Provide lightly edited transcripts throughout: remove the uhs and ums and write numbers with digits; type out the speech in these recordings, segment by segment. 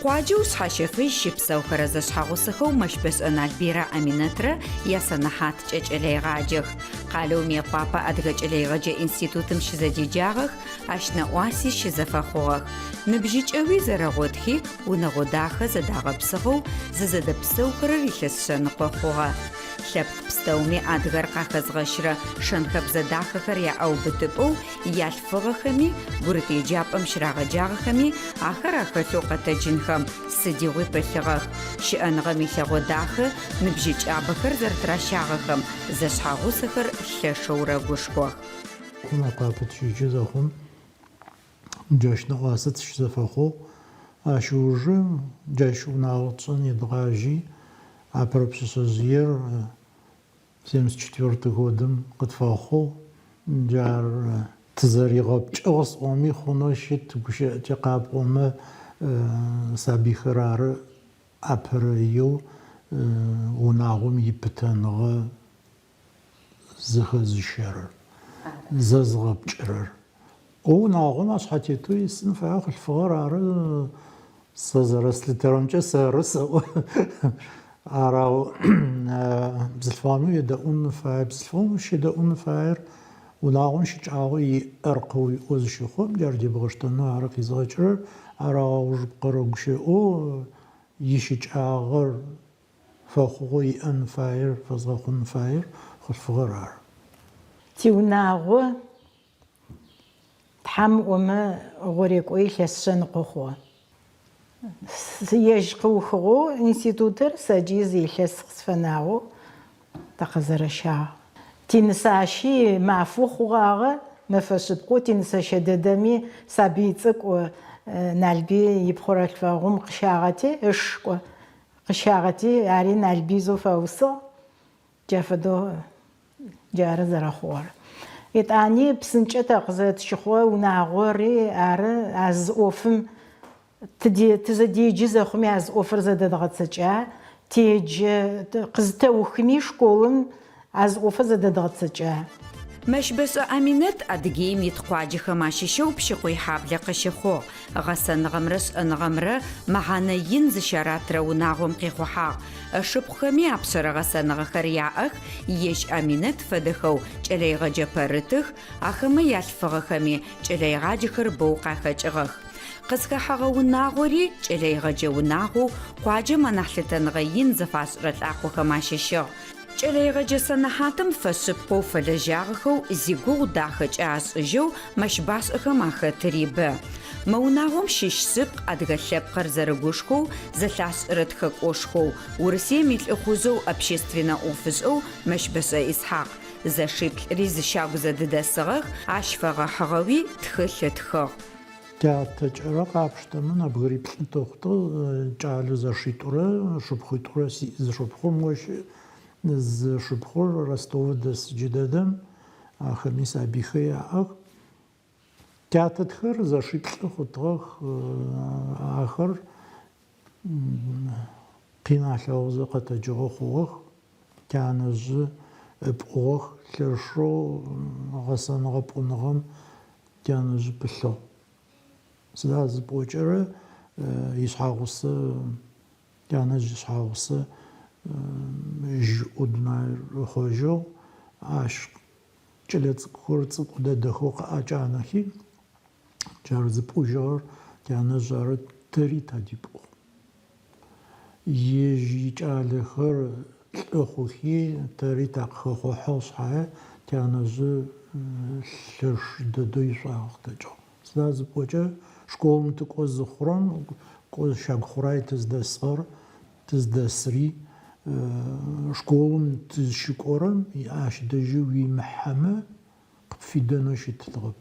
Къуаджэу Шъхьащэфыжь щыпсэухэрэ зэшъхьэгъусэхэу Мэщбэшӏэ Налбыйрэ Аминэтрэ ясэнэхьаткӏэ кӏэлэегъаджэх. Къалэу Мыекъуапэ Адыгэ кӏэлэегъэджэ институтым щызэдеджагъэх, ащ нэӏуаси щызэфэхъугъэх. Ныбжьыкӏэуи зэрэгъотхи, унэгъо дахэ зэдагъэпсыгъэу зызэдэпсэухэрэр илъэс шъэныкъо хъугъэ. Лъэпкъ пстэуми адыгэр къахэзгъэщырэ шэн-хэбзэ дахэхэр яӏэубытыпӏэу ялъфыгъэхэми, гурыт еджапӏэм щырагъэджагъэхэми ахэр ахэлъэу къэтэджынхэм сыдигъуи пылъыгъэх. Щыӏэныгъэм илъэгъо дахэ ныбжьыкӏабэхэр зэрэтыращагъэхэм зэшъхьэгъусэхэр лъэшэу рэгушхох. Мыекъуапэ тыщеджэ зэхъум джащ нэӏуасэ тыщызэфэхъугъ. Ащ ыужым джащ унагъо тшӏэн едгъажьи, апэрэ пшъэшъэжъыер 74 годым къытфэхъугъ. Джар тызэригъэпкӏыгъ сӏоми хъунэу щыт, гущыӏэкӏэ къапӏомэ, сабыйхэр ары апэрэеу унагъом ипытэныгъэ зэхэзыщэрэр, зэзгъэпкӏырэр. Унагъом ӏэшъхьэтетэу исын фае хъулъфыгъэр ары сэ зэрэслъытэрэмкӏэ сэры сэӏо. Ар ау бзылъфыгъэми уедэӏун фае. Бзылъфыгъэм ущедэӏун фаер унагъом щыкӏагъэу иӏэр къыуиӏо зыщыхъум, джар дебгъэштэнэу ары къизгъэкӏырэр. Ар аужыпкъэрэ гущыӏэу ищыкӏагъэр Фэхъугъэу иӏэн фаер, фэзгъэхъун фаер хъулъфыгъэр ары. Тиунагъо Тхьэм ыӏомэ гъорекӏо илъэс шъэныкъо хъугъэ. Ежь къыухыгъэу институтыр сэ джы зы илъэс къысфэнагъэу тыкъызэрэщагъ. Тинысащи мафэу хъугъагъэ, мэфэ шъыпкъэу тинысэщэ дэдэми сабый цӏыкӏу Налбый ипхъорэлъфэгъум къыщагъэти, ыш кӏо Къыщагъэти, ари Налбый зэу фаусыгъ. Джа фэдэу джары зэрэхъугъэр. Етӏани псынкӏэ тэ къызэрэтщыхъугъэ унагъори ары а зы ӏофым тызэдеджэ зэхъуми а зы ӏофыр зэдэдгъэцэкӏа, теджэ, къызытэухми школым А зы ӏофыр зэдэдгъэцэкӏа. Мэщбэшӏэ Аминэт Адыгеим ит къуаджэхэм ащыщэу Пщыкъуйхьаблэ къыщыхъугъ. Гъэсэныгъэмрэ шӏэныгъэмрэ мэхьанэ ин зыщаратырэ унагъом къихъухьагъ. Ышыпхъухэми апшъэрэ гъэсэныгъэхэр яӏэх, ежь Аминэт фэдэхэу кӏэлэегъэджэ пэрытых, ахэмэ ялъфыгъэхэми кӏэлэегъаджэхэр бэу къахэкӏыгъэх. Къызхэхьэгъэ унагъори кӏэлэегъэджэ унагъоу къуаджэм анахь лъытэныгъэ ин зыфашӏырэ лӏакъохэм ащыщыгъ. Кӏэлэегъэджэ сэнэхьатым фэшъыпкъэу фэлэжьагъэхэу зигугъу дахэкӏэ ашӏыжьэу Мэщбашӏэхэм ахэтыри бэ. Мы унагъом щыщ шъыпкъ адыгэ лъэпкъыр зэрыгушхоу, зэлъашӏэрэ тхэкӏошхоу, Урысыем и Лӏыхъужъэу, общественнэ ӏофышӏэу Мэщбэшӏэ Исхьакъ. Зэшиплӏыри зы щагу зэдыдэсыгъэх, ащ фэгъэхьыгъэуи тхылъ ытхыгъ. Тятэкӏэрэ къапштэмэ, нэбгыриплӏы тыхъутыгъ, кӏалэ зэшитӏурэ шыпхъуитӏурэ сиӏ. Зы шыпхъур мощ щыӏ, зы шыпхъур Ростов дэс джыдэдэм, ахэми сабыйхэр яӏэх. Тятэтхэр зэшиплӏы хъутыгъэх, ахэр къин алъэгъузэ къэтэджыгъэ хъугъэх, тянэжъы ыпӏугъэх, лъэшэу гъэсэныгъэ-пӏуныгъэм Тянэжъы пылъыгъ. Сыда зыпӏокӏэрэ ишъхьагъусэ, тянэжъ ишъхьагъусэ жьыӏоу дунаир ыхъожьыгъ. Ащ кӏэлэцӏыкӏухэр цӏыкӏу дэдэхэу къыӏэкӏанэхи, джар зыпӏужьыгъэр тянэжъ ары, тэри тадипӏугъ. Ежь икӏалэхэр лӏы хъухи, тэри такъыхэхъухьыгъ шъхьае, тянэжъы лъэш дэдэу ишӏуагъэ къытэкӏыгъ. Сыда зыпӏокӏэ, школым тыкӏо зыхъурэм, кӏо щагу хъурай тыздэсыгъэр, тыздэсри, школым тызщыкӏорэм ащ дэжьы уимыхьэмэ, къыпфидэнэу щытыгъэп.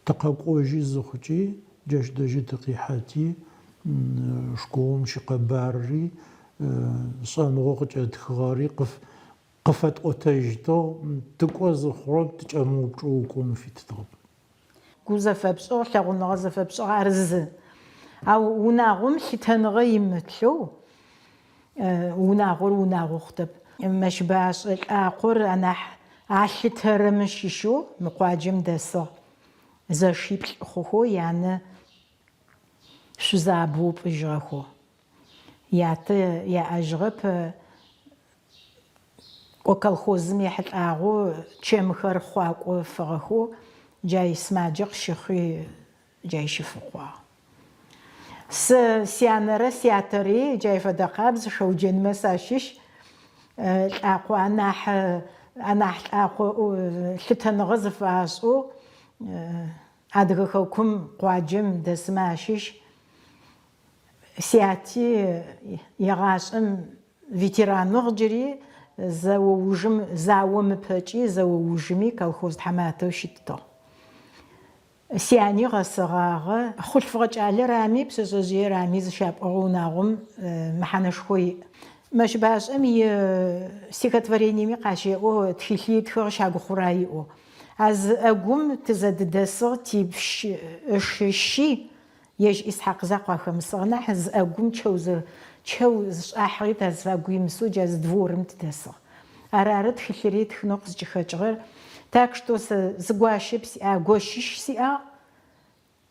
Тыкъэкӏожьы зыхъукӏи, джащ дэжьы тыкъихьэти, школым щыкъэбарри, шӏэныгъэу къыкӏэтхыгъэри къыфэтӏотэжьытыгъ, тыкӏо зыхъурэм тыкӏэмыупчӏэу укӏон уфитытыгъэп. Гу зэфэпшӏыгъ, лъэгъуныгъэ зэфэпшӏыгъ, ар зы. Ау унагъом лъытэныгъэ имылъэу унагъор унагъо хъутэп. Мэщбашӏэ лӏакъор анахь алъытэрэмэ щыщэу мы къуаджэм дэсыгъ. Зэшиплӏ хъухэу янэ. шъузабэу ыпӏыжьыгъэхэу. Ятэ яӏэжьыгъэп, кӏо колхозым ехьылӏагъэу чэмхэр хъуакӏо ыфыгъэхэу джай сымаджэ къыщыхъуи джай щыфыкъуагъ. Сэ сянэрэ сятэри джай фэдэ къабз Шэуджэнмэ сащыщ, лӏакъо анахь анахь лӏакъо лъытэныгъэ зыфашӏэу Адыгэ хэкум къуаджэм дэсымэ ащыщ. Сяти егъашӏэм ветераныгъ джыри, зэо ужым, заом ыпэкӏи, зэо ужыми колхоз тхьаматэу щытыгъ. Сяни гъэсэгъагъэ. Хъулъфыгъэ кӏалэр ами, пшъэшъэжъыер ами зыщапӏугъэ унагъом мэхьанэшхо иӏ. Мэщбашӏэм и стихотворениеми къащеӏо, тхылъи ытхыгъ Щагу хъурай ыӏоу. А зы ӏэгум тызэдыдэсыгъ типщ ышыщи, Ежь Исхьакъ закъу ахэмысыгъ нахь, зы ӏэгум чэу зы чэу зышӏахьыгъи тазыфагу имысэу джа зы дворым тыдэсыгъ. Арары тхылъыри ытхынэу къызкӏыхэкӏыгъэр. Так что сэ зы гуащэп сиӏагъ, гощищ сиӏагъ,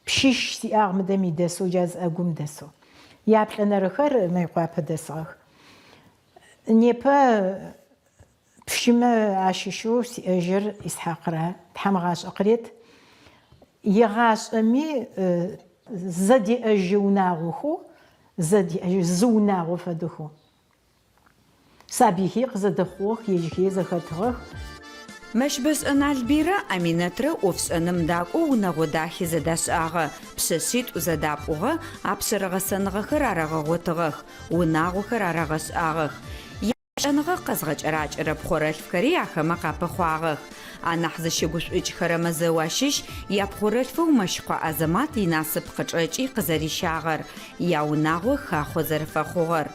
пщищ сиӏагъ мыдэм идэсэу, джа зы ӏэгум дэсэу. Яплӏэнэрэхэр Мыекъуапэ дэсыгъэх. Непэ Пщымэ ащыщэу сиӏэжьыр Исхьакъра, Тхьэм гъашӏэ къырет. Егъашӏэми зэдеӏэжьы унагъохэу, зэдеӏэжьы зы унагъо фэдэхэу. Сабыйхи къызэдэхъугъэх, ежьхи зэхэтыгъэх. Мэщбэшӏэ Налбыйрэ Аминэтрэ ӏофшӏэным дакӏоу унэгъо дахи зэдашӏагъэ, пшъэшъитӏу зэдапӏугъэ, апшъэрэ гъэсэныгъэхэр арагъэгъотыгъэх, унагъохэр арагъэшӏагъэх. Ящыӏэныгъэ къэзгъэкӏэракӏэрэ пхъорэлъфхэри ахэмэ къапыхъуагъэх. Анахь зыщыгушӏукӏхэрэмэ зэу ащыщ япхъорэлъфэу Мэщыкъо Азэмат инасып къычӏэкӏи къызэрищагъэр, яунагъо хахъо зэрэфэхъугъэр.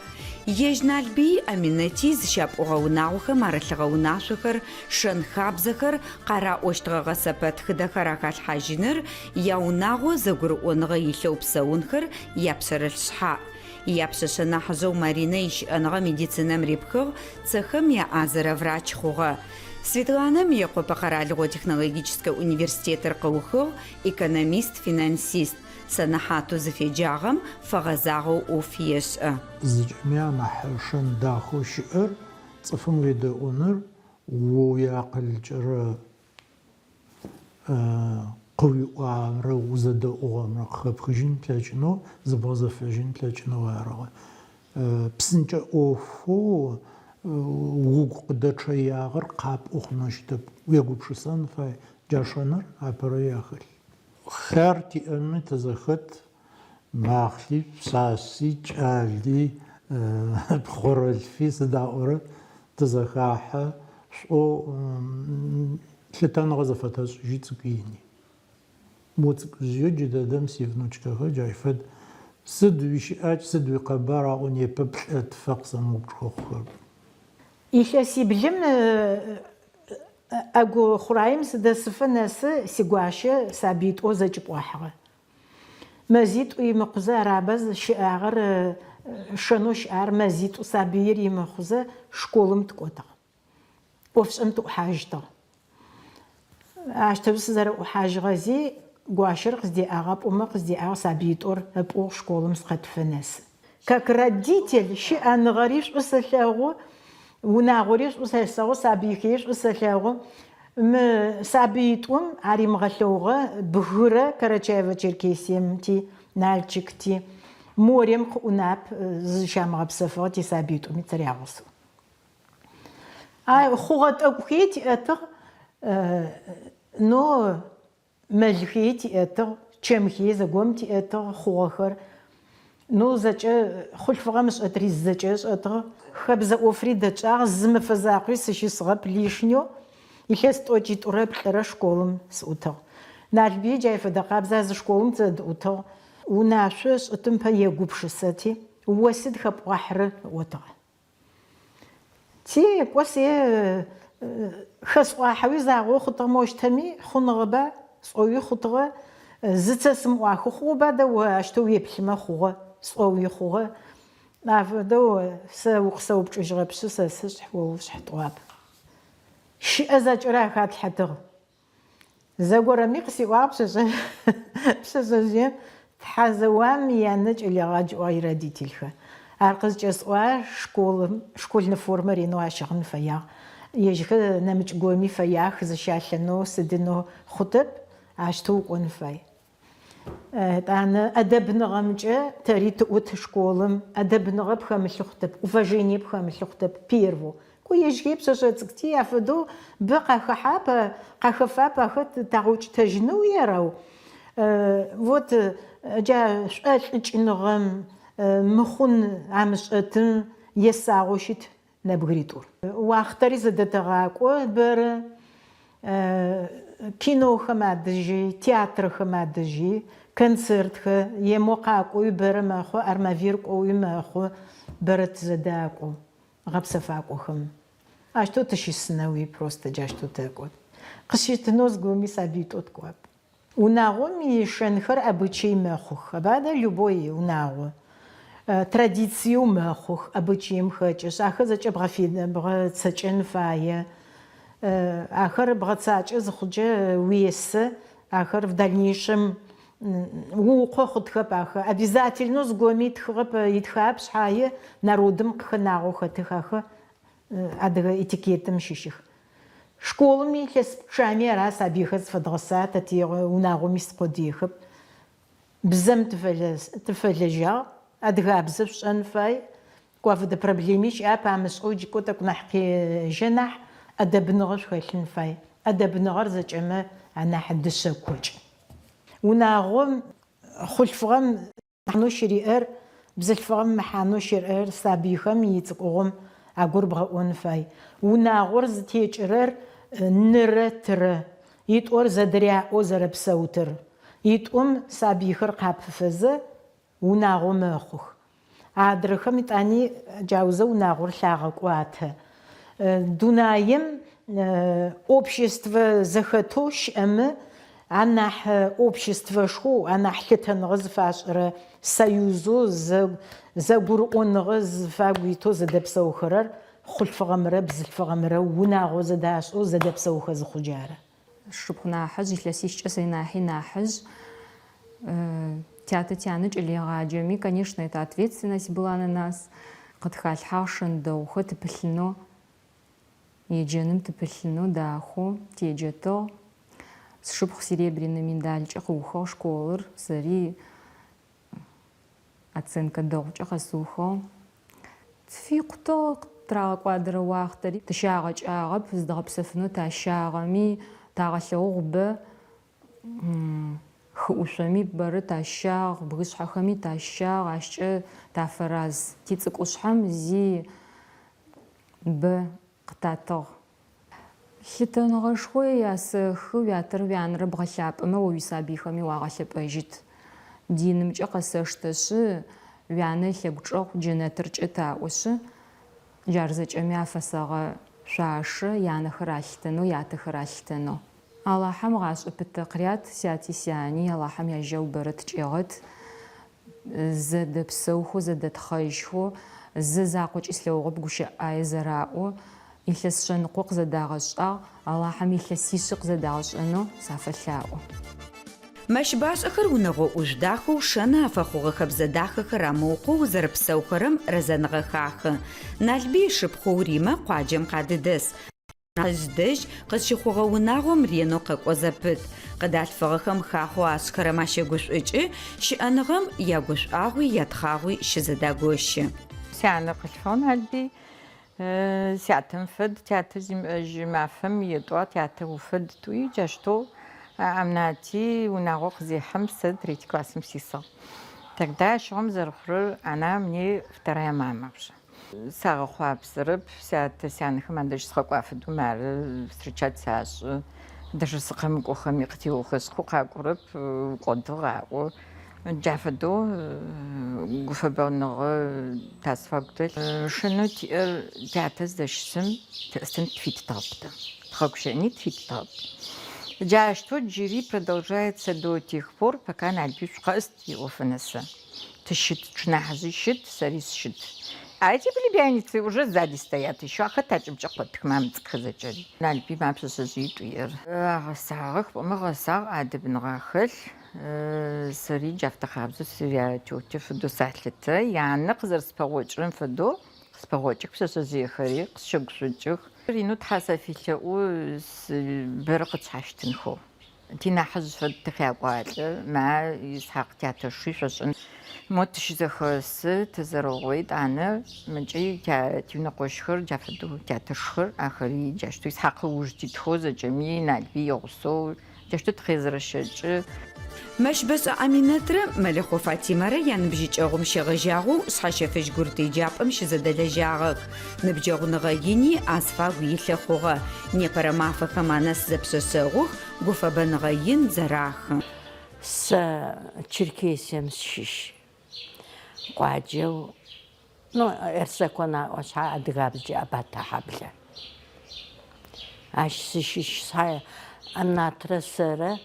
Ежь Налбыйи Аминэти зыщапӏугъэ унагъохэм арылъыгъэ унашъохэр, шэн-хабзэхэр, къараӏощтыгъэ гъэсэпэ тхыдэхэр ахалъхьажьыныр, яунагъо зэгурыӏоныгъэ илъэу псэунхэр япшъэрылъ шъхьаӏ. Япшъэшъэ нахьыжъэу Маринэ ищыӏэныгъэ медицинэм рипхыгъ, цэхэм яӏазэрэ врач хъугъэ. Светланэ Мыекъопэ къэралыгъо технологическэ университетыр къыухыгъ, экономист-финансист, сэнэхьатэу зыфеджагъэм фэгъэзагъэу ӏоф ешӏэ. Зэкӏэми анахь шэн дахэу щыӏэр цӏыфым уедэӏуныр, о уиакъылкӏэрэ къыуиӏуагъэмрэ узэдэӏугъэмрэ къыхэпхыжьын плъэкӏынэу, зыбгъэзэфэжьын плъэкӏынэу арыгъэ. Псынкӏэ ӏофэу угу къыдэчъэягъэр къапӏо хъунэу щытэп, уегупшысэн фай. Джа шэныр апэрэу яхэлъ. Хъяр тиӏэми тызэхэт, Махъли, пшъашъи, кӏали, пхъорэлъфи сыд аӏорэ тызэхахьэ, шӏоу лъытэныгъэ зэфэтэшӏыжьы цӏыкӏуи ини. Мо цӏыкӏужъыеу джыдэдэм сивнучкэхэр джащ фэд, сыд уищыӏакӏ, сыд уикъэбар аӏо непэ плӏэ-тфэ къысэмыупчӏхэ хъухэрэп. Илъэсиблым ӏэгу хъураем сыдэсыфэ нэсы сигуащэ сабыитӏоу зэкӏыпӏуахьыгъэ. Мэзитӏу имыкъузэ араба щыӏагъэр, шэнэу щыӏар, мэзитӏу сабыир имыхъузэ школым тыкӏотыгъ. ӏофшӏэн тыӏухьажьытыгъ. Ащтэу сызэрэӏухьажьыгъэзи, гуащэр къыздеӏагъа пӏомэ къыздеӏагъ, сабыитӏур ыпӏугъ школым сыкъэтыфэ нэсы. Как родитель, щыӏэныгъэри шӏу сэлъэгъу, унагъори шӏу сэлъэгъу, сабыйхэри шӏу сэлъэгъу. Мы сабыитӏум аримыгъэлъэгъугъэ бгырэ Карачаево-Черкесием ти, Нальчик ти, морем къыӏунап зызщамыгъэпсэфыгъэ тисабыитӏуми тырягъусэу. А хъугъэ тӏэкӏухи тиӏэтыгъ, но Мэлхи тиӏэтыгъ, чэмхи зэгом тиӏэтыгъ, хъугъэхэр. Ну, зэкӏэ, хъулъфыгъэм ышӏэтри зэкӏэ ышӏэтыгъ. Хэбзэ ӏофри дэтшӏагъ, зы мэфэ закъуи сыщысыгъэп лишнеу, илъэс тӏокӏитӏурэ плӏырэ школым сыӏутыгъ. Налбый джай фэдэ къабзэ а зы школым тызэдыӏутыгъ. Унашъо ышӏытым пэ егупшысэти, о сыд хэпӏуахьырэ ыӏотыгъ. Ти, кӏо се хэсӏуахьэуи загъо хъутыгъ мощтэми, хъуныгъэба, сӏоуи хъутыгъэ, зыцэ сымыӏуахэу хъугъэба дэ о ащтэу уеплъымэ хъугъэ, сӏоуи хъугъэ. Афэдэу сэ укъысэупчӏыжьыгъэпшъы сэ сышъхь, о ушъхь тӏуап. Щыӏэ зэкӏэрэ ахатлъхьэтыгъ. Зэгорэми къысиӏуагъ пшъэшъэжъыем. Тхьэзэуам янэ кӏэлэегъадж ыӏуагъ иродительхэ. Ар къызкӏэсӏуагъэр школым, школьнэ формэ ренэу ащыгъын фэягъ. Ежьхэр нэмыкӏ горэми фэях зыщалъэнэу, сыдынэу хъутэп, ащтэу укӏон фай. Етӏанэ ӏэдэбныгъэмкӏэ тэри тыӏут школым, ӏэдэбныгъэ пхэмылъы хъутэп, уважение пхэмылъы хъутэп, первэу. Кӏо ежьхэр пшъэшъэ цӏыкӏути афэдэу бэ къахэхьап, къахэфап ахэт тагъэукӏытэжьынэуи арау. Вот джа шӏолӏыкӏыныгъэм, мыхъун амышӏэтым есагъэу щыт нэбгыритӏур. Уахътэри зэдэтэгъакӏо бэрэ, кинохэм адэжьи, театрэхэм адэжьи, концертхэр е мо къакӏоуи бэрэ мэхъу, Армавир кӏоуи мэхъу, бэрэ тызэдакӏо гъэпсэфакӏохэм. Ащтэу тыщысынэуи просто джащтэу тэкӏо. Къысщытынэу зыгорэми сабыитӏоу тыкӏуап. Унагъом ишэнхэр обычай мэхъух. Абадэ любой унагъо традициеу мэхъух, обычаем хэкӏышъ, ахэр зэкӏэ бгъэцэкӏэн фае. Ахэр бгъэцакӏэ зыхъукӏэ уесэ, ахэр в дальнейшем уукъо хъутхэп ахэр. Обязательно зыгорэми итхыгъэп, итхап шъхьае народым къыхэнагъэу хэтых ахэр адыгэ этикетым щыщых. Школым илъэс пчъами ара сабыйхэр зыфэдгъэса, тэ ти унагъом ис къодыехэп. Бзэм тыфэлэжьагъ, адыгабзэ шъушӏэн фай. Кӏо афэдэ проблеми щыӏэп, амышӏэу джы кӏо тӏэкӏу нахь къежьэ нахь, ӏэдэбныгъэ шъухэлъын фай. ӏэдэбныгъэр зэкӏэмэ анахь дышъэ кокӏ. Унагъом хъулъфыгъэм мэхьанэу щыриӏэр, бзылъфыгъэм мэхьанэу щыриӏэр сабыйхэм ицӏыкӏугъом агурыбгъэӏон фай. Унагъор зытекӏырэр нырэ тырэ, итӏор зэдыряӏэу зэрэпсэутыр. Итӏум сабыйхэр къапыфэзэ унагъо мэхъух. Адрэхэм итӏани джаузэ унагъор лъагъэкӏуатэ. Дунаим обществэ зэхэтэу щыӏэмэ анахь обществэшхоу, анахь лъытэныгъэ зыфашӏырэ союзэу, зэгурыӏоныгъэ зыфагу итэу зэдэпсэухэрэр хъулъфыгъэмрэ бзылъфыгъэмрэ унагъо зэдашӏэу зэдэпсэухэ зыхъуджэ ары. Сшыпхъу нахьыжъ, илъэсищкӏэ сэ нахьи нахьыжъ. Тятэ тянэ кӏэлэегъаджэми, конечно, это ответственность была на нас. Къытхалъхьагъ шэн дэгъухэр тыпылъынэу, еджэным тыпылъынэу дахэу теджэтыгъ. Сшыпхъу серебряный медалькӏэ къыухыгъ школыр, сэри Оценкэ дэгъукӏэ къэсыухыгъ. Тфикъутыгъ къыттырагъэкӏуадэрэ уахътэри, тыщагъэкӏагъэп, зыдгъэпсэфынэу тащагъэми, тагъэлъэгъугъ бэ. Хы ӏушъоми бэрэ тащагъ, бгышъхьэхэми тащагъ, ащкӏэ тафэраз. Тицӏыкӏушъхьэм зи бэ къытатыгъ. Лъытэныгъэшхо ясэхы, уятэрэ уянэрэ бгъэлъапӏэмэ, о уисабыйхэми уагъэлъэпӏэжьыт. Динымкӏэ къэсэштэшъы, уянэ ылъэгу чӏэгъ джэнэтыр чӏэт аӏошъы, джар зэкӏэми афэсэгъэшъуашэ, янэхэр алъытэнэу, ятэхэр алъытэнэу. Алахьэм гъашӏэ пытэ къырят, сяти сяни, Алахьэм яжьау бэрэ тыкӏегъэт. Зэдэпсэухэу, зэдэтхъэжьхэу, зэ закъокӏи слъэгъугъэп гущыӏэ ӏае зэраӏоу, илъэс шъэныкъо къызэдагъэшӏагъ, Алахьэм илъэсишъэ къызэдагъэшӏэнэу сафэлъаӏо. Мэщбашӏэхэр унэгъо ӏужъу дахэу шэны афэхъугъэ хэбзэ дахэхэр амыукъоу зэрэпсэухэрэм рэзэныгъэ хахы. Налбый ышыпхъоу Римэ къуаджэм къадыдэс. Нахьыжъ дэжь къызщыхъугъэ унагъом ренэу къэкӏо зэпыт. Къыдалъфыгъэхэм хахъоу ашӏхэрэм ащэгушӏукӏы, щыӏэныгъэм ягушӏуагъуи ятхъагъуи щызэдагощы. Сянэ къылъфыгъ Налбый. Сятэм фэд, тятэ зимыӏэжь мафэм етӏуагъ, тятэ уфэд тӏуи, джащтэу Амнати унагъо къызехьэм сэ третий классым сисыгъ. Тогда ащыгъум зэрэхъурэр она мне вторая мама уже. Сагъэхъуапсэрэп, сятэ сянэхэм адэжь сыкъэкӏуа фэдэу мары встречать сашӏы. Даже сыкъэмыкӏохэми къытеохэшъ, укъакӏорэп, укӏодыгъ аӏо. Джа фэдэу гуфэбэныгъэ тазыфагу дэлъ. Шэнэу тиӏэр тятэ зыдэщысым тыӏыстын тфитытыгъэп тэ. Тыгъэгущыӏэни тфитытыгъэп. Джащтэу джыри продолжается до тех пор, пока Налбый шъукъэӏыст иӏофы нэсэ. Тыщыт, тшынахьыжъи щыт, сэри сыщыт. А эти племянницы уже сзади стоят еще, ахэр такӏыбкӏэ къотых, мамэ цӏыкӏухэр зэкӏэри. Налбый ма пшъэшъэжъыитӏу иӏэр. Агъэсагъэх пӏомэ гъэсагъ, ӏэдэбныгъэ ахэлъ. Сэри джа фэдэ къабзэу сырятетя фэдэу салъытэ. Янэ къызэрэспэгъокӏырэм фэдэу къыспэгъокӏых пшъэшъэжъыехэри, къысщэгушӏукӏых. Ренэу Тхьэ сафелъэӏу бэрэ къытшъхьащытынхэу. Тинахьыжъ фэд тыкъякӏуалӏэ, ма Исхьакъ тятэши шъошӏэн. Мо тыщызэхэсы, тызэрэугъои, етӏанэ мыкӏи тиунэкъощхэр джа фэдэу тятэшхэр, ахэри джащтэу Исхьакъ ыуж титхэу зэкӏэми Налбый игъусэу джащтэу тыкъезэрэщэкӏы. Мэщбэшӏэ Аминэтрэ Мэлэхъо Фатимэрэ яныбжьыкӏэгъум щегъэжьагъэу Шъхьэщэфыжь гурыт еджапӏэм щызэдэлэжьагъэх. Ныбджэгъуныгъэ ини азфагу илъы хъугъэ. Непэрэ мафэхэм анэс зэпшъэшъэгъух, гуфэбэныгъэ ин зэрахы. Сэ Черкесием сыщыщ. Къуаджэу, ну, Эрсакон аӏо шъхьа адыгабзэкӏэ Абатэхьаблэ. Ащ сыщыщ шъхьа Амнатрэ сэрэ,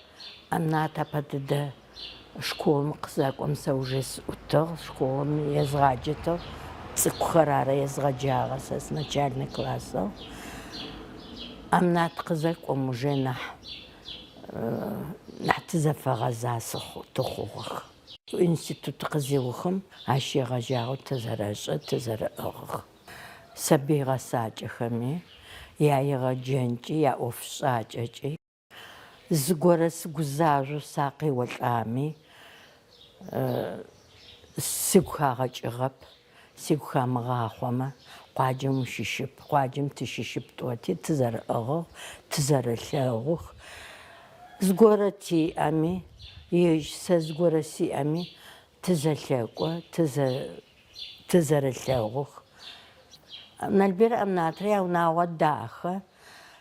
Амнат апэ дэдэ школым къызэкӏом сэ уже сыӏутыгъ, школым езгъаджэтыгъ, цӏыкӏухэр ары езгъэджагъэр сэ сыначальнэ классыгъ. Амнат къызэкӏом уже нахь нахь тызэфэгъэза тыхъугъэх. Институт къызеухым ащ егъэжьагъэу тызэрэшӏэ, тызэрэӏыгъых. Сабый гъэсакӏэхэми, яегъэджэнкӏи, яӏофшӏакӏэкӏи. Зыгорэ сыгузажъоу сакъеолӏами, сыгу хагъэкӏыгъэп, сигу хамыгъахъомэ, къуаджэм ущыщып, къуаджэм тыщыщып тӏоти, тызэрыӏыгъыгъ, тызэрэлъэгъух. Зыгорэ тиӏэми, ежь сэ зыгорэ сиӏэми, тызэлъэкӏо, тызэрэлъэгъух. Налбыйрэ Амнатрэ яунагъо дахэ,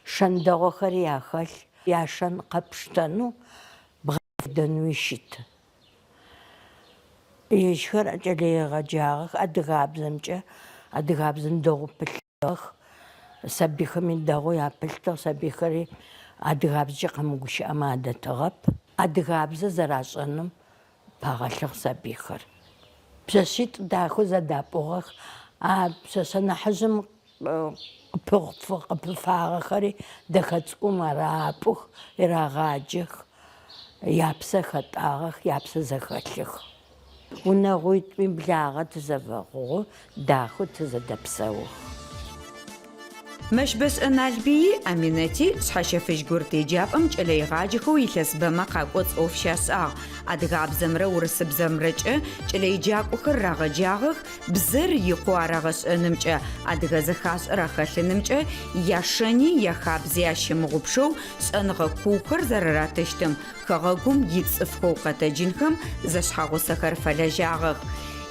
шэн дэгъухэри ахэлъ, яшэн къэпштэнэу, бгъэфедэнуи щыт. Ежьхэр кӏэлэегъэджагъэх адыгабзэмкӏэ, адыгабзэм дэгъоу пылъыгъэх, сабыйхэми дэгъоу япылътыгъ, сабыйхэри адыгабзэкӏэ къэмыгущыӏэмэ адэтыгъэп. Адыгабзэ зэрашӏэным пагъэлъыгъ сабыйхэр. Пшъэшъитӏу дахэу зэдапӏугъэх, а пшъэшъэ нахьыжъым къыпыфагъэхэри дэхэ цӏыкӏум арапӏух, рагъаджэх, япсэ хэтӏагъэх, япсэ зэхэлъых. Унэгъуитӏуми благъэ тызэфэхъугъэу дахэу тызэдэпсэух. Мэщбэшӏэ Налбыйи Аминэти Шъхьэщэфыжь гурыт еджапӏэм кӏэлэегъаджэхэу илъэсыбэмэ къакӏоцӏ ӏоф щашӏагъ. Адыгабзэмрэ урысыбзэмрэкӏэ кӏэлэеджакӏохэр рагъэджагъэх, бзэр икъоу арагъэшӏэнымкӏэ, адыгэ зэхашӏэр ахэлъынымкӏэ яшэни яхабзи ащымыгъупшэу шӏэныгъэ куухэр зэрэратыщтым, хэгъэгум ицӏыфхэу къэтэджынхэм зэшъхьэгъусэхэр фэлэжьагъэх.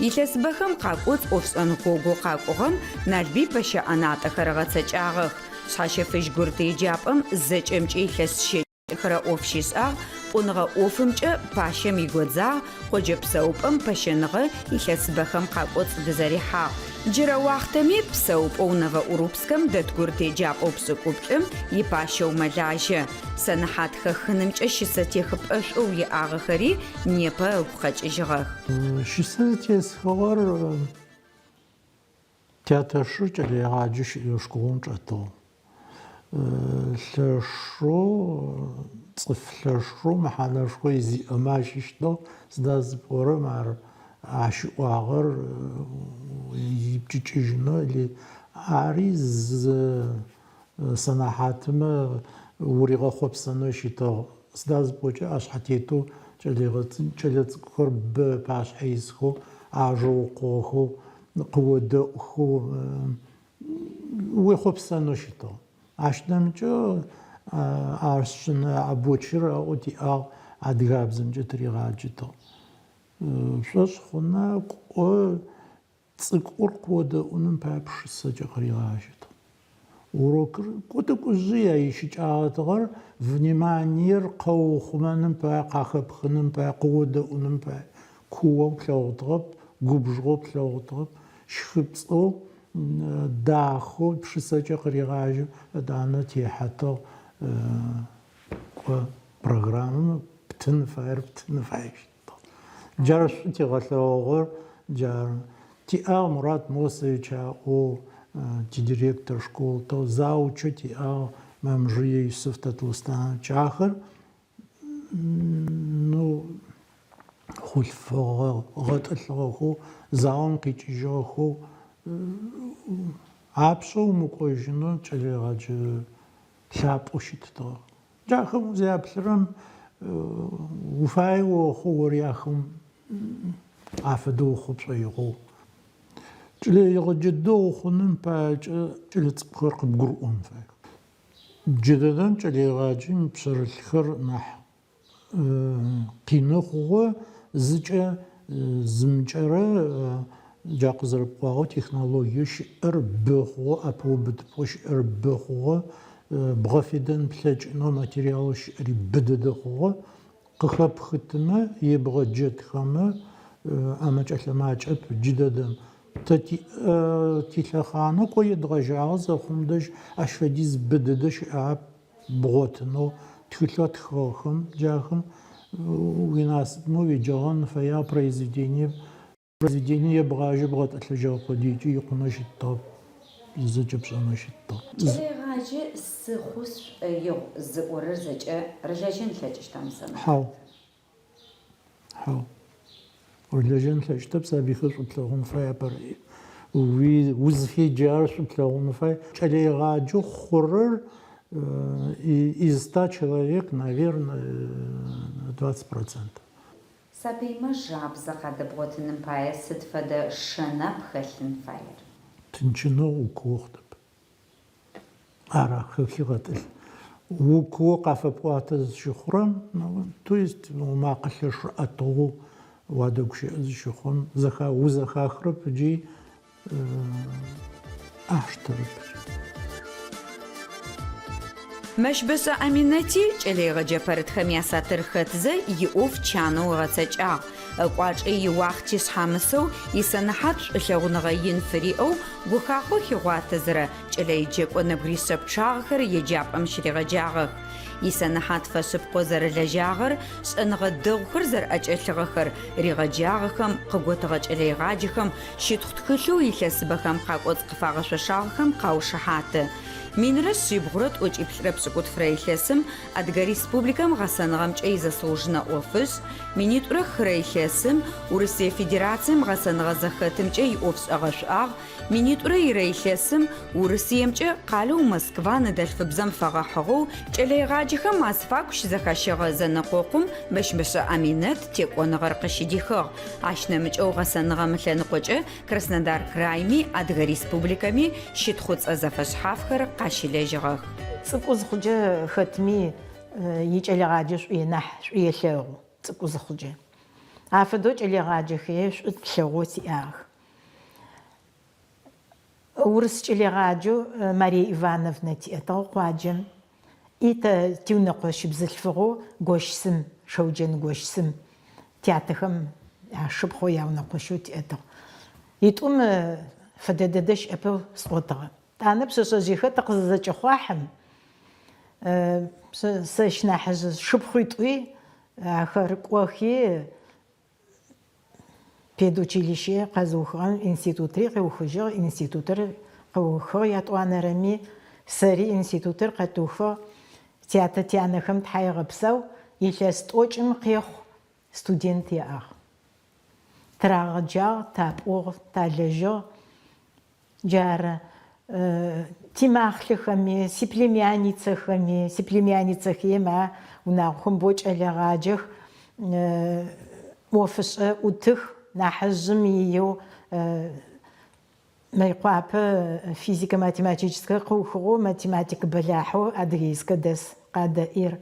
Илъэсыбэхэм къакӏоцӏ ӏофшӏэн гъогоу къакӏугъэм Налбый пэщэ ӏэнатӏэхэр ыгъэцэкӏагъэх. Шъхьэщэфыжь гурыт еджапӏэм зэкӏэмкӏи илъэс щэкӏхэрэ ӏоф щишӏагъ, пӏуныгъэ ӏофымкӏэ пащэм игодзагъ, къоджэ псэупӏэм пэщэныгъэ илъэсыбэхэм къакӏоцӏ дызэрихьагъ. Джырэ уахътэми псэупӏэу Новоурупскэм дэт гурыт еджапӏэу пшӏыкӏуплӏым ипащэу мэлажьэ. Сэнэхьат хэхынымкӏэ щысэтехыпӏэшӏоу иӏагъэхэри непэ ыгу къэкӏыжьыгъэх. Щысэ зытесхыгъэр тятэшыр кӏэлэегъаджэу щыӏэу школым чӏэтыгъ. Лъэшэу, цӏыф лъэшэу мэхьанэшхо зиӏэмэ ащыщтыгъ. Сыда зыпӏорэм ар ащ ыӏуагъэр ипкӏыкӏыжьынэу или ари зы Сэнэхьатымэ уригъэхъопсэнэу щытыгъ. Сыда зыпӏокӏэ ӏэшъхьэтетэу кӏэлэцӏыкӏухэр бэ ыпашъхьэ исхэу, ажэ укъугъэхэу, къыодэӏухэу уехъопсэнэу щытыгъ. Ащ нэмыкӏэу Аршъынэ Абочыр ыӏоу тиӏагъ, адыгабзэмкӏэ тыригъаджэтыгъ. Пшӏошъ хъуна, кӏо Цӏыкӏур къыодэӏуным пае пшысэкӏэ къыригъажьэтыгъ. Урокыр кӏо тӏэкӏужъые ищыкӏагъэтыгъэр вниманиер къэуухъумэным пае, къахэпхыным пае, къыодэӏуным пае. Куоу плъэгъутыгъэп, губжыгъэу плъэгъутыгъэп, щхыпцӏэу, дахэу пшысэкӏэ къыригъажьэу етӏанэ техьэтыгъ кӏо программэм птын фаер птын фаещт. Джар шӏу тигъэлъэгъугъэр, джар тиӏагъ Мурат Мосович аӏоу тидиректор школтыгъ, заучэу тиӏагъ Мамжъые Юсыф Татлустанович. Ахэр, ну, Хъулъфыгъэ гъэтӏылъыгъэхэу, заом къикӏыжьыгъэхэу, апшъэ умыкӏожьынэу кӏэлэегъэджэ лъапӏэу щытытыгъэх. Джахэм узяплъырэм уфае охъу ори ахэм афэдэ ухъу пшӏоигъоу. Кӏэлэегъэджэ дэгъу хъуным паекӏэ кӏэлэцӏыкӏухэр къыбгурыӏон фаех. Джыдэдэм кӏэлэегъаджэм ипшъэрылъхэр нахь Къины хъугъэ, зыкӏэ зымкӏэрэ джа къызэрэпӏуагъэу технологиеу щыӏэр бэ хъугъэ, ӏэпэубытыпӏэу щыӏэр бэ хъугъэ, бгъэфедэн плъэкӏынэу материалэу щыӏэри бэ дэдэ хъугъэ. Къыхэпхытымэ, ебгъэджэтхэмэ, ӏэмэкӏэ-лъэмакӏэп джыдэдэм. Тэ тилъэхъанэ кӏо едгъэжьагъэ зэхъум дэжь ащ фэдиз бэ дэдэ щыӏагъэп. Бгъотынэу тхылъэу тхыгъэхэм джахэм уинасыпмэ уеджэгъэн фэягъ произведение произведение ебгъажьэу бгъэтӏылъыжьыгъэ къодыекӏи икъунэу щытыгъэп, зэкӏэ пшӏэнэу щытыгъ. Кӏэлэегъаджэ сыхъу сшӏоигъу зыӏорэр зэкӏэ рылэжьэн ылъэкӏыщта мы сэнэхьатым? Хьау. Хьау. Урылэжьэн плъэкӏыщтэп, сабыйхэр шӏу плъэгъун фай апэрэ. Уи узыфеджагъэр шӏу плъэгъун фай. Кӏэлэегъаджэу хъурэр из ста человек, наверное, 20%. Сабыймэ жабзэ къадэбгъотыным пае сыд фэдэ шэна пхэлъын фаер? Тынчынэу укуо хъутэп. Ар ахэхи гъэтӏылъ. Укуо къафэпӏуатэ зыщыхъурэм, то есть умакъэ лъэшэу ӏэтыгъэу уадэгущыӏэ зыщыхъурэм, узэхахырэп ыкӏи аштэрэп. Мэщбэшӏэ Аминэти кӏэлэегъэджэ пэрытхэм ясатыр хэтзэ иӏоф чанэу ыгъэцэкӏагъ. Ыкӏуачӏи иуахъти шъхьамысэу, исэнэхьат шӏулъэгъуныгъэ ин фыриӏэу, гухахъо хигъуатэзэрэ кӏэлэеджэкӏо нэбгыришъэ пчъагъэхэр еджапӏэм щыригъэджагъэх. Исэнэхьат фэшъыпкъэу зэрэлэжьагъэр, шӏэныгъэ дэгъухэр зэрэӏэкӏэлъыгъэхэр, ригъэджагъэхэм, къыготыгъэ кӏэлэегъаджэхэм щытхъу тхылъэу илъэсыбэхэм къакӏоцӏ къыфагъэшъошагъэхэм къаушыхьаты. Минрэ шъибгъурэ тӏокӏиплӏырэ пшӏыкӏутфырэ илъэсым Адыгэ Республикэм гъэсэныгъэмкӏэ изаслуженнэ ӏофышӏ, минитӏурэ хырэ илъэсым Урысые Федерацием гъэсэныгъэ зэхэтымкӏэ иӏофшӏэ гъэшӏуагъ, минитӏурэ ирэ илъэсым Урысыемкӏэ къалэу Москва ныдэлъфыбзэм фэгъэхьыгъэу кӏэлэегъаджэхэм азыфагу щызэхащэгъэ зэнэкъокъум Мэщбэшӏэ Аминэт текӏоныгъэр къыщыдихыгъ. Ащ нэмыкӏэу гъэсэныгъэм ылъэныкъокӏэ Краснодар крайми Адыгэ Республикэми щытхъуцӏэ зэфэшъхьафхэр къащилэжьыгъэх. Цӏыкӏу зыхъукӏэ хэтми икӏэлэегъаджэ шӏу нахь шӏу елъэгъу цӏыкӏу зыхъукӏэ. Афэдэу кӏэлэегъаджэхэр шӏу тлъэгъоу тиӏагъэх. Урыс кӏэлэегъаджэу Мария Ивановна тиӏэтыгъ къуаджэм. И тэ тиунэкъощ бзылъфыгъэу Гощсым, Шэуджэн Гощсым, тятэхэм яшыпхъоу яунэкъощэу тиӏэтыгъ. Итӏум фэдэ дэдэ щыӏэпэу сӏотыгъэ. Тӏанэ пшъэшъэжъыехэр тыкъызызэкӏэхъуахьым, сэщ нахьыжъ шыпхъуитӏуи ахэр кӏохи, Педучилище къэзыухыгъэм институтри къыухыжьыгъ, институтыр къыухыгъ ятӏуанэрэми, сэри институтыр къэтыухыгъ. Тятэ-тянэхэм тхьаегъэпсэу, илъэс тӏокӏым къехъу студент яӏагъ. Тырагъэджагъ, тапӏугъ, талэжьыгъ. Джары, тимахълъэхэми, сиплемянницэхэми, сиплемянницэхем а унагъохэм боу кӏэлэгъаджэх, ӏофышӏэ ӏутых, нахьыжъым иеу Мыекъуапэ физикэ-математическэ къыухыгъэу математик бэлахьэу Адыгейскэ дэс Къадэир.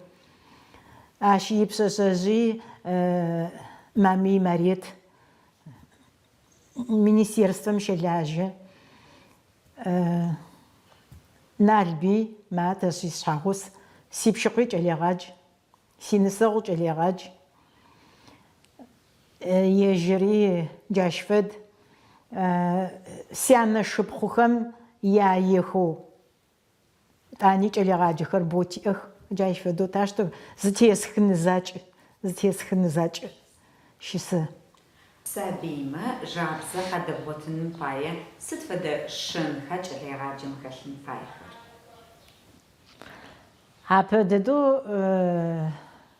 Ащ ипшъэшъэжъый Мамый Марет. Министерствэм щэлажьэ. Налбый, Матэ, сишъхьэгъус, сипщыкъуи кӏэлэегъадж, синысэгъу кӏэлэегъадж. Ежьыри джащ фэд. Сянэ шыпхъухэм яехэу Тӏани кӏэлэегъаджэхэр боу тиӏэх, джащ фэдэу тащтэу зытесхын закӏ, зытесхын закӏ щысэ. Сабыймэ жабзэ къадэбгъотыным пае сыд фэдэ шэнха кӏэлэегъаджэм хэлъын фаехэр? Апэ дэдэу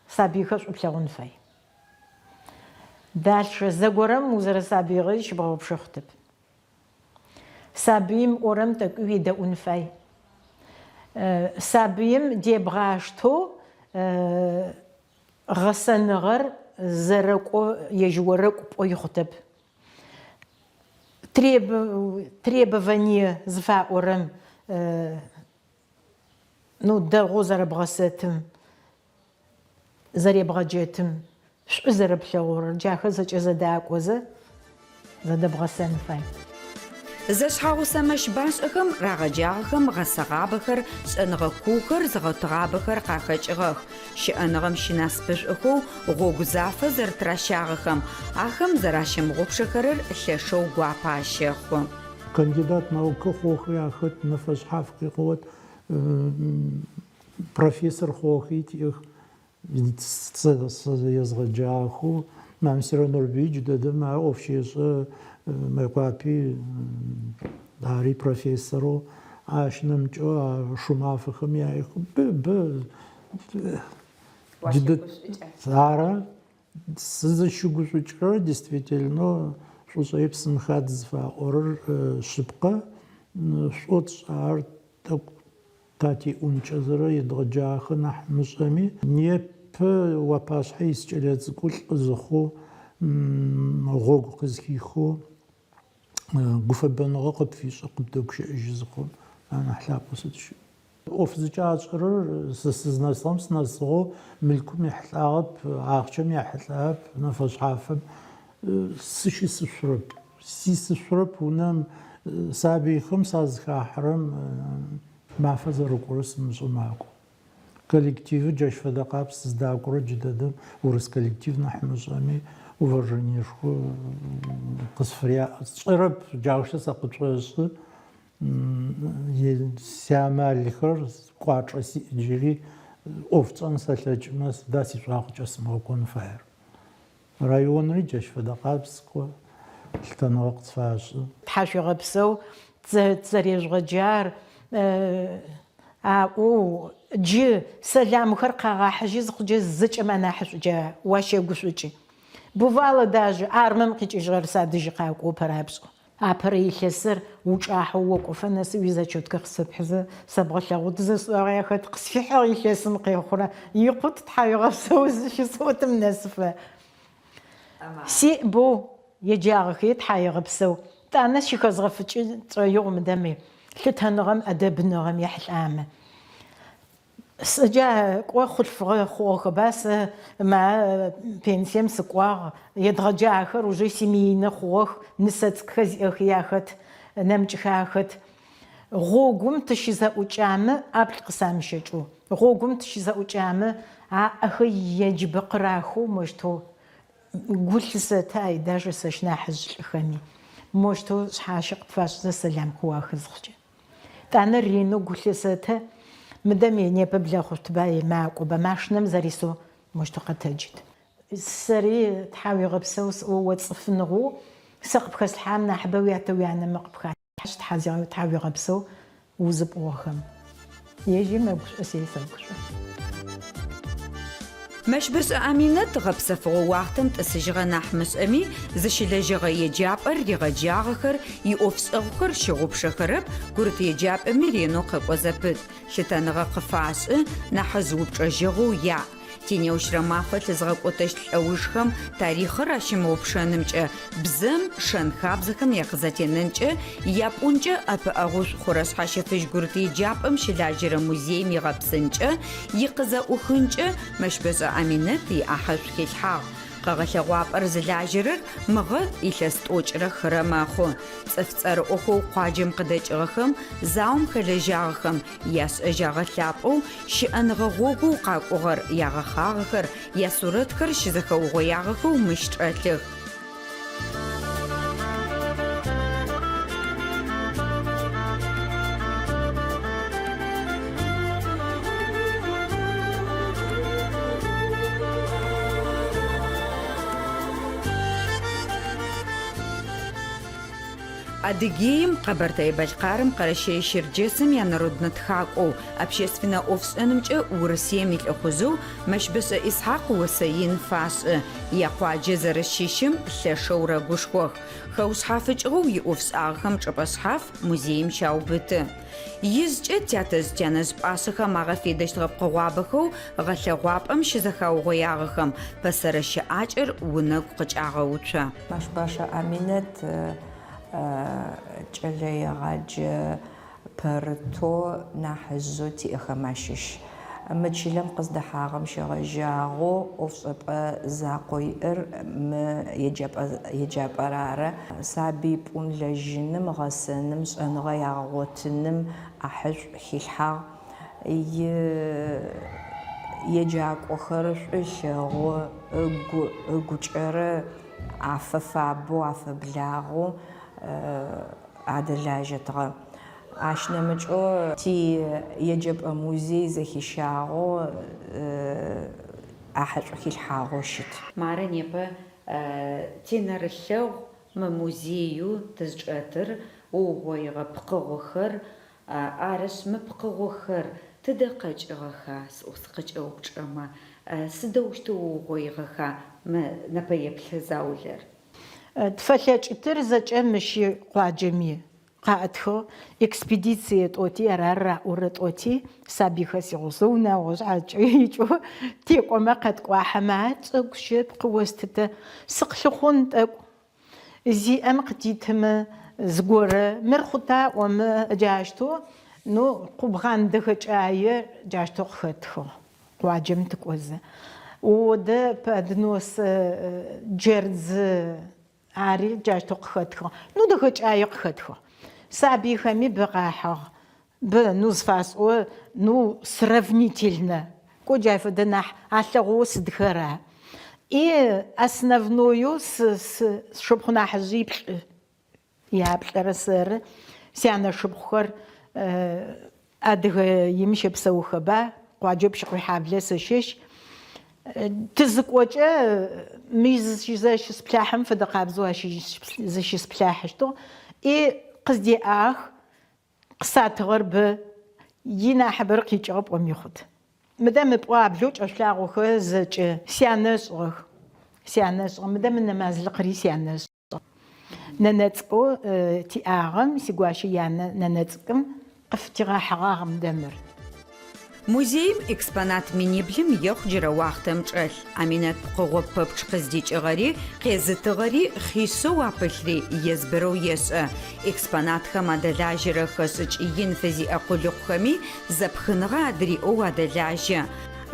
сабыйхэр шӏу плъэгъун фай. Дальше зэгорэм узэрэсабыигъэри зыщыбгъэгъупшэ хъутэп. Сабыим ыӏорэм тӏэкӏуи уедэӏун фай. Сабыим дебгъаштэу гъэсэныгъэр зэрэкӏо ежь орэкӏу пӏои хъутэп. Требование зыфаӏорэм ну дэгъоу зэрэбгъэсэтым, зэребгъэджэтым, шӏу зэрэплъэгъурэр, джахэр зэкӏэ зэдакӏозэ зэдэбгъэсэн фай. Зэшъхьэгъусэ Мэщбашӏэхэм рагъэджагъэхэм гъэсэгъабэхэр, шӏэныгъэ куухэр зыгъотыгъабэхэр къахэкӏыгъэх. Щыӏэныгъэм щынасыпышӏохэу гъогу зафэ зэрэтыращагъэхэм, ахэм зэращымыгъупшэхэрэр лъэшэу гуапэ ащэхъу. Кандидат наукэ хъугъэхэри ахэт, нэфэшъхьафхэри къыот, профессор хъугъэхэри тиӏэх, сэ езгъэджагъэхэу Мамсырэ Нурбый джыдэдэм ар ӏоф щешӏэ Мыекъуапи, ари профессорэу, ащ нэмыкӏэу а Шумафэхэм яӏэх, бэ, бэ, джыдэд, ары, сызыщыгушӏукӏырэр действительно шӏушӏэи псым хадз зыфаӏорэр шъыпкъэ, шӏоу тшӏагъэр тӏэкӏу татеӏункӏэзэрэ едгъэджагъэхэ нахь мышӏэми, непэ уапашъхьэ ис кӏэлэцӏыкӏу лӏы зыхъоу, гъогу къызхихэу, гуфэбэныгъэ къыпфишӏэу къыбдэгущыӏэжьы зыхъум, анахь лъапӏэу сыд щыӏ. ӏоф зыкӏашӏэрэр сэ сызнэсыгъэм сынэсыгъэу мылъкум ехьылӏагъэп, ахъщэм ехьылӏагъэп, нэфэшъхьафым сыщысышъурэп. Сисышъурэп унэм сабыйхэм сазыхахьэрэм мафэ зэрэкӏорэр сымышӏэу макӏо. Коллективыр джащ фэдэ къабз сыздакӏорэр джыдэдэм урыс коллектив нахь мышӏэми уважениешхо къысфыряӏ. Сшӏэрэп, джаущтэу сэ къытшӏошӏы. Сиамалхэр, кӏуачӏэ сиӏ джыри, ӏоф тшӏэн сэлъэкӏымэ, сыда сишӏуагъэ къыкӏэсымыгъэкӏон фаер? Районри джащ фэдэ къабз, кӏо, лъытэныгъэ къытфашӏы. Тхьашъуегъэпсэу, тызэрежъугъэджар аӏоу, джы сэламхэр къагъахьыжьы зыхъукӏэ зэкӏэм анахьышӏукӏэ уащэгушӏукӏы. Бывало даже армэм къикӏыжьыгъэр садэжьы къакӏоу пэрапшӏэу. Апэрэ илъэсыр учӏахьэу окӏофэ нэсы уизачеткэ къысфэпхьызэ сэбгъэлъэгъут зысӏуагъи ахэт къысфихьыгъ илъэсым къехъурэ икъут тхьауегъэпсэу зыщысӏотым нэсыфэ. Сиӏ боу еджагъэхи тхьаегъэпсэу. Тӏанэ щыхэзгъэфыкӏы тшӏоигъу мыдэми лъытэныгъэм ӏэдэбныгъэм ехьылӏамэ. Сэ джа кӏо хъулъфыгъэ хъугъэхэба, сэ ма пенсием сыкӏуагъ, едгъэджагъэхэр уже семейнэ хъугъэх, нысэ цӏыкӏухэр зиӏэхи ахэт, нэмыкӏхэ ахэт. Гъогум тыщызэӏукӏамэ, ӏаплӏ къысамыщэкӏэу, гъогум тыщызэӏукӏамэ, аӏэхэр яджыбэ къырахэу мощтэу гу лъысэтэ, ай даже сэщ нахьыжъ лӏыхэми, мощтэу шъхьащэ къыпфашӏызэ сэлам къыуахы зыхъукӏэ. Тӏанэ ренэу гу лъысэтэ, мыдэ ме непэ Блэхъушъутба е макӏоба, машинэм зэрисэу мощтэу къэтэджыт. Сэри тхьауегъэпсэу сӏоу о цӏыфыныгъэу сэ къыпхэслъхьагъэм нахьыбэ уятэ-уянэмэ къыпхалъхьащ, тхьауегъэпсэу узыпӏугъэхэм. Ежьи мэгушӏо, сэри сэгушӏо. Мэщбэшӏэ Аминэт гъэпсэфыгъо уахътэм тӏысыжьыгъэ нахь мышӏэми, зыщылэжьэгъэ еджапӏэр, ригъэджагъэхэр, иӏофшӏэгъухэр щыгъупшэхэрэп, гурыт еджапӏэми ренэу къэкӏо зэпыт, лъытэныгъэ къыфашӏы, нахьыжъ упчӏэжьэгъоу яӏ. Тинеущрэ мафэ лъызыгъэкӏотэщт лӏэужхэм тарихъыр ащымыгъупшэнымкӏэ, бзэм, шэн-хабзэхэм якъызэтенэнкӏэ, япӏункӏэ ӏэпыӏэгъушӏу хъурэ Шъхьащэфыжь гурыт еджапӏэм щылажьэрэ музеим игъэпсынкӏэ, икъызэӏухынкӏэ Мэщбэшӏэ Аминэт иӏахьышӏу хилъхьагъ. Къэгъэлъэгъуапӏэр зылажьэрэр мыгъэ илъэс тӏокӏырэ хырэ мэхъу. Цӏыф цӏэрыӏохэу къуаджэм къыдэкӏыгъэхэм, заом хэлэжьагъэхэм яшӏэжь агъэлъапӏэу, щыӏэныгъэ гъогоу къакӏугъэр, ягъэхъагъэхэр, ясурэтхэр щызэхэугъоягъэхэу мыщ чӏэлъых. Адыгеим, Къэбэртэе-Бэлъкъарым, Къэрэщэе-Щэрджэсым янароднэ тхакӏоу, общественнэ ӏофшӏэнымкӏэ Урысыем и Лӏыхъужъэу Мэщбэшӏэ Исхьакъ осэ ин фашӏы, якъуаджэ зэрэщыщым лъэшэу рэгушхох. Хэушъхьафыкӏыгъэу иӏофшӏагъэхэм чӏыпӏэ шъхьаф музеим щаубыты. Ижъкӏэ тятэжъ-тянэжъ пӏашъэхэм агъэфедэщтыгъэ пкъыгъуабэхэу гъэлъэгъуапӏэм щызэхаугъоягъэхэм пэсэрэ щыӏакӏэр унэгу къыкӏагъэуцо. Мэщбэшӏэ Аминэт кӏэлэегъаджэ пэрытэу нахьыжъэу тиӏэхэм ащыщ. Мы чылэм къыздэхьагъэм щегъэжьагъэу ӏофшӏэпӏэ закъоу иӏэр мы еджапӏэр ары. Сабый пӏун-лэжьыным, гъэсэным, шӏэныгъэ ягъэгъотыным ӏахьышӏу хилъхьагъ. И еджакӏохэр шӏу ылъэгъу, ыгу ыгукӏэрэ афэфабэу, афэблагъэу адэлажьэтыгъэ. Ащ нэмыкӏэу ти еджэпӏэ музей зэхищагъэу ӏахьышӏу хилъхьагъэу щыт. Мары непэ тинэрылъэгъу мы музееу тызчӏэтыр, уугъоигъэ пкъыгъохэр, арышъ, мы пкъыгъохэр тыдэ къэкӏыгъэха сӏоу сыкъыкӏэупчӏэмэ, сыдэущтэу уугъоигъэха мы нэпэеплъ заулэр? Тфэлъэкӏытыр зэкӏэ мыщ къуаджэми къаӏытхыгъ, экспедицие тӏоти, ар раӏорэ тӏоти, сабыйхэр сигъусэу унагъо шъхьакӏэ икӏэу текӏомэ къэткӏуахьэмэ, а цӏыкӏу щэп къыостытэ, сыкълъыхъун тӏэкӏу. Зиӏэм къытитымэ зыгорэ, мыр хъута ӏомэ, джащтэу, ну, къубгъан дэхэкӏае джащтэу къыхэтхыгъ. Къуаджэм тыкӏозэ. Одэ поднос джэрдзы ари джащтэу къыхэтхыгъ. Ну, дэхэкӏае къыхэтхыгъ. Сабыйхэми бэ къахьыгъ. Бэ, ну, зыфасӏо, ну, сравнительно. Кӏо джай фэдэ нахь алъэгъоу сыдхэра. И основноеу сшыпхъу нахьыжъиплӏ Яплӏэрэ сэры, сянэшыпхъухэр Адыгеим щэпсэухэба, къуаджэу Пщыкъуйхьаблэ сыщыщ. Тызыкӏокӏэ мыщ зыщысплъахьым фэдэ къабзэу ащ зыщысплъахьыщтыгъ. И къыздеӏагъэх, къысатыгъэр бэ, инахьыбэр къикӏыгъэ пӏоми хъут. Мыдэ мы пӏуаблэу кӏэшъулъагъохэр зэкӏэ сянэ ышӏыгъэх. Сянэ ышӏыгъ. Мыдэ мы нэмазлыкъри сянэ ышӏыгъ. Нэнэ цӏыкӏоу тиӏагъэм, сигуащэ янэ нэнэ цӏыкӏум къыфытигъэхьыгъагъ мыдэ мыр. Музеим экспонат миниблым ехъу джырэ уахътэм чӏэлъ. Аминэт пкъыгъо пэпчъ къыздикӏыгъэри, къезытыгъэри, хъишъэу апылъри езбырэу ешӏэ. Экспонатхэм адэлажьэрэ хэшӏыкӏ ин фызиӏэ къулыкъухэми зэпхыныгъэ адыриӏэу адэлажьэ.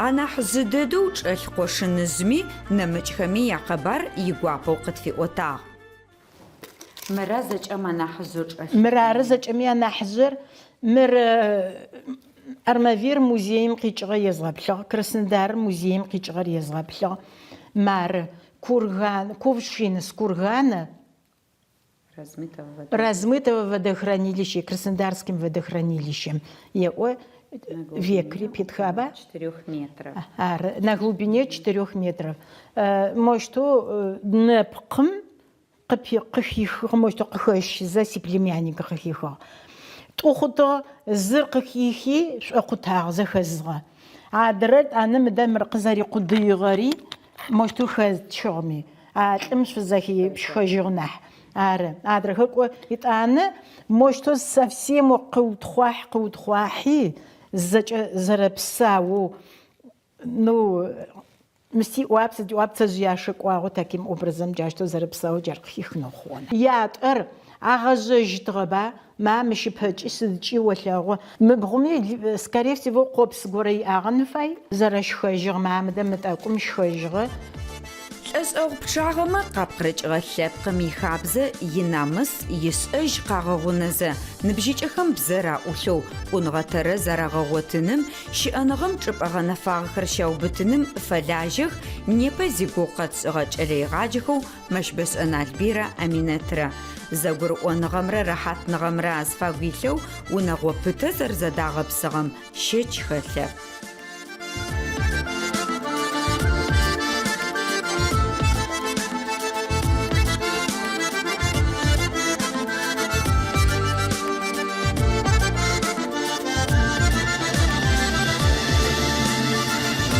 Анахь жъы дэдэу чӏэлъ къошыныжъми, нэмыкӏхэми якъэбар игуапэу къытфиӏотагъ. Мыра зэкӏэм анахьыжъэу чӏэлъыр? Мыр ары зэкӏэми анахьыжъыр. Мыр Армавир музеим къикӏыгъэ езгъэплъыгъ, Краснодар музеим къикӏыгъэр езгъэплъыгъ. Мары курган, кувшин с кургана Размытого водохранилища, Краснодарским водохранилищем еӏо векри питхаба. Четырех метров. Ары, на глубине четырех метров. Мощтэу нэпкъым къыхихыгъ, мощтэу къыхэщызэ сиплемянник къыхихыгъ. Тӏу хъутыгъ, зыр къыхихи шӏокъутагъ, зэхэзыгъэ. Адрэр тӏанэ мыдэ мыр къызэрикъудыигъэри Мощтэу хэзчыгъми, а лӏым шъузэхипшхэжьыгъ нахь. Ары. Адрэхэр кӏо, итӏанэ мощтэу совсем къыутхъуахь, къыутхъуахьи, зэкӏэ зэрэпсаоу, ну, мы сиӏуап, сыдиӏуап, пцэжъыяшэ кӏуагъэу таким образом джащтэу зэрэпсаоу джар къыхихынэу хъугъэ. Ятӏэр агъэжъэжьытыгъэба? Ма мыщ ыпэкӏи сыдкӏи олъэгъу. Мы бгъуми, скорее всего, къопс горэ иӏагъэн фай. Зэрэшхэжьыгъ, ма мыдэ мы тӏэкӏум шхэжьыгъэ. Лӏэшӏэгъу пчъагъэмэ къапкъырыкӏыгъэ лъэпкъым ихабзэ, инамыс, ишӏэжь къагъэгъунэзэ, ныбжьыкӏэхэм бзэр аӏулъэу, пӏуныгъэ тэрэз арагъэгъотыным, щыӏэныгъэм чӏыпӏэ гъэнэфагъэхэр щаубытыным фэлажьэх непэ зигугъу къэтшӏыгъэ кӏэлэегъаджэхэу Мэщбэшӏэ Налбыйрэ Аминэтрэ. Зэгурыӏоныгъэмрэ рэхьатныгъэмрэ азыфагу илъэу унэгъо пытэ зэрэзэдагъэпсыгъэм щэч хэлъэп.